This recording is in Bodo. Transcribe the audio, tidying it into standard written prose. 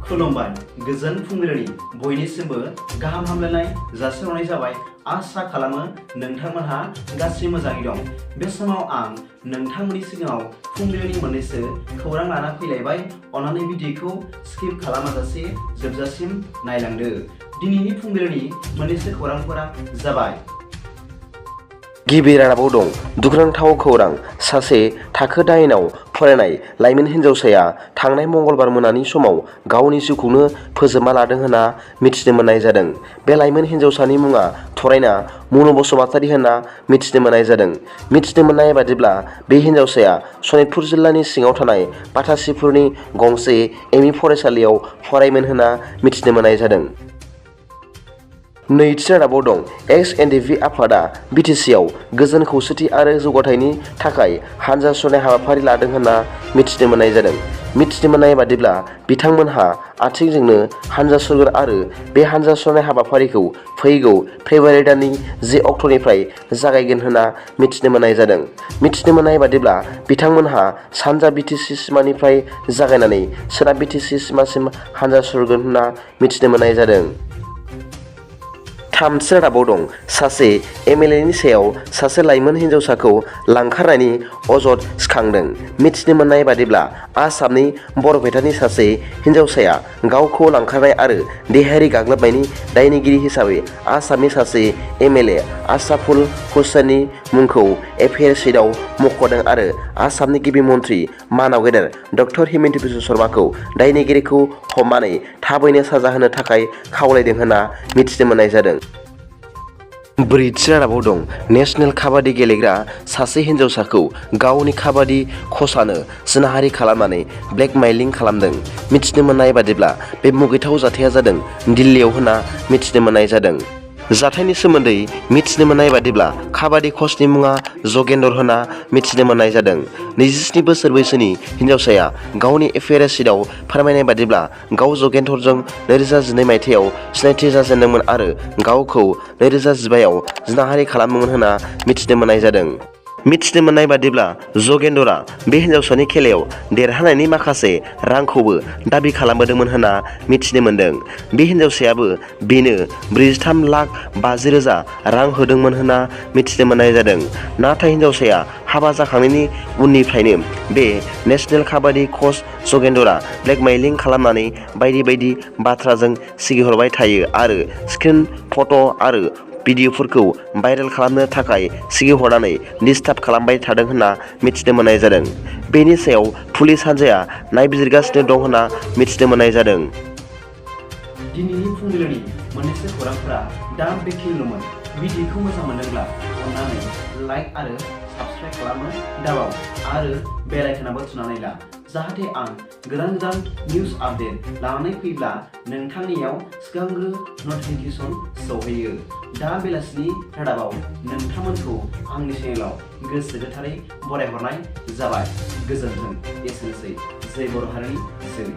खुलुमबाय गोजोन फुंबिलिनि बयनिसिमबो गाहाम हामलायनाय जासिहरनाय जाबाय। आसा खालामो नोंथांमोनहा गासै मोजाङै दं। बे समाव आं नोंथांमोननि सिगाङाव फुंबिलिनि मोननैसो खौरां लाना फैलायबाय। अन्नानै भिडिअखौ स्किप खालामाजासे जोबजासिम नायलांदो। दिनैनि फुंबिलिनि मोननैसो खौरांफोरा जाबाय। गिबि रादाबाव दं दुखुनांथाव खौरां। सासे थाखो 9आव फरायनाय लाइमोन हिन्जावसाया थांनाय मंगलबार मोनानि समाव गावनि जिउखौनो फोजोबना लादों होनना मिथिनो मोननाय जादों। बे लाइमोन हिन्जावसानि मुङा थरायना मनु बसुमतारी होनना मिथिनो मोननाय जादों। मिथिनो मोननाय बादिब्ला बे हिन्जावसाया सनितपुर जिल्लानि सिङाव थानाय बाथासिफुरनि गंसे एमइ फरायसालियाव फरायोमोन होनना मिथिनो मोननाय जादों। नैथि रादाबाव दं EX.NDFB आफादा BTCआव गोजोन खौसेथि आरो जौगाथायनि थाखाय हानजा सुरनाय हाबाफारि लादों होनना मिथिनो मोननाय जादों। मिथिनो मोननाय बादिब्ला बिथांमोनहा आथिंजोंनो हानजा सुरगोन आरो बे हानजा सुरनाय हाबाफारिखौ फैगौ फेब्रुवारि दाननि 10 अक्ट'निफ्राय जागायगोन होनना मिथिनो मोननाय जादों। मिथिनो मोननाय बादिब्ला बिथांमोनहा सानजा BTC सिमानिफ्राय जागायनानै सोनाब BTC सिमासिम हानजा सुरगोन होनना मिथिनो मोननाय जादों। थामथि रादाबाव दं सासे MLAनि सायाव सासे लाइमोन हिन्जावसाखौ लांखारनायनि अजद सिखांदों। मिथिनो मोननाय बादिब्ला आसामनि बरपेटानि सासे हिन्जावसाया गावखौ लांखारनाय आरो देहायारि गाग्लोबनायनि दायनिगिरि हिसाबै आसामनि सासे MLA आसाफुल हुसैननि मुंखौ FIR शीटआव मख'दों आरो आसामनि गिबि मन्त्रि मानाव गेदेर डक्टर हिमन्त बिश्व शर्माखौ दायनिगिरिखौ हमनानै थाबैनो साजा होनो थाखाय खावलायदों होनना मिथिनो मोननाय जादों। ब्रैथि रादाबाव दं नेशनेल काबादि गेलेग्रा सासे हिन्जावसाखौ गावनि काबादि कचानो जिनाहारि खालामनानै ब्लेकमेलिं खालामदों। मिथिनो मोननाय बादिब्ला बे मुगैथाव जाथाया जादों दिल्लीयाव होनना मिथिनो मोननाय जादों। जाथायनि सोमोन्दै मिथिनो मोननाय बादिब्ला काबादि कचनि मुङा जगेन्दर होनना मिथिनो मोननाय जादों। 27 बोसोर बैसोनि हिन्जावसाया गावनि FIR शीटआव फोरमायनाय बादिब्ला गाव जगेन्दरजों 2012 मायथाइयाव सिनायथि जाजेनदोंमोन आरो गावखौ 2015आव जिनाहारि खालामदोंमोन होनना मिथिनो मोननाय जादों। मिथिनो मोननाय बादिब्ला जगेन्दरआ बे हिन्जावसानि खेलायाव देरहानायनि माखासे रांखौबो दाबि खालामबोदोंमोन होनना मिथिनो मोनदों। बे हिन्जावसायाबो बेनो 43,50,000 रां होदोंमोन होनना मिथिनो मोननाय जादों। नाथाय हिन्जावसाया हाबा जाखांनायनि उननिफ्रायनो बे नेशनेल काबादि कच जगेन्दरआ ब्लेकमेलिं खालामनानै बायदि बायदि बाथ्राजों सिगिहरबाय थायो आरो स्क्रिन फट' आरो भिडिअफोरखौ भाइरेल खालामनो थाखाय सिगिहरनानै डिस्टार्ब खालामबाय थादों होनना मिथिनो मोननाय जादों। बेनि सायाव पुलिस हान्जाया नायबिजिरगासिनो दं होनना मिथिनो मोननाय जादों। दिनैनि फुंबिलिनि मोननैसो खौरांफोरा दा बेखिनिल'मोन। भिडिअखौ मोजां मोनोब्ला अन्नानै लाइक आरो साबस्क्राइब खालामनो दाबाव आरो बेल आइकनआबो थुनानै ला, जाहाथे आं गोदान गोदान निउज आपडेट लानानै फैब्ला नोंथांनियाव सिगांग्रो नटिफिकेसन सौहैयो। दा बेलासिनि रादाबाव नोंथांमोनखौ आंनि चेनेलाव गोसो गोथारै बरायहरनाय जाबाय। गोजोन्थों। एसेनोसै। जय बर' हारिनि जय।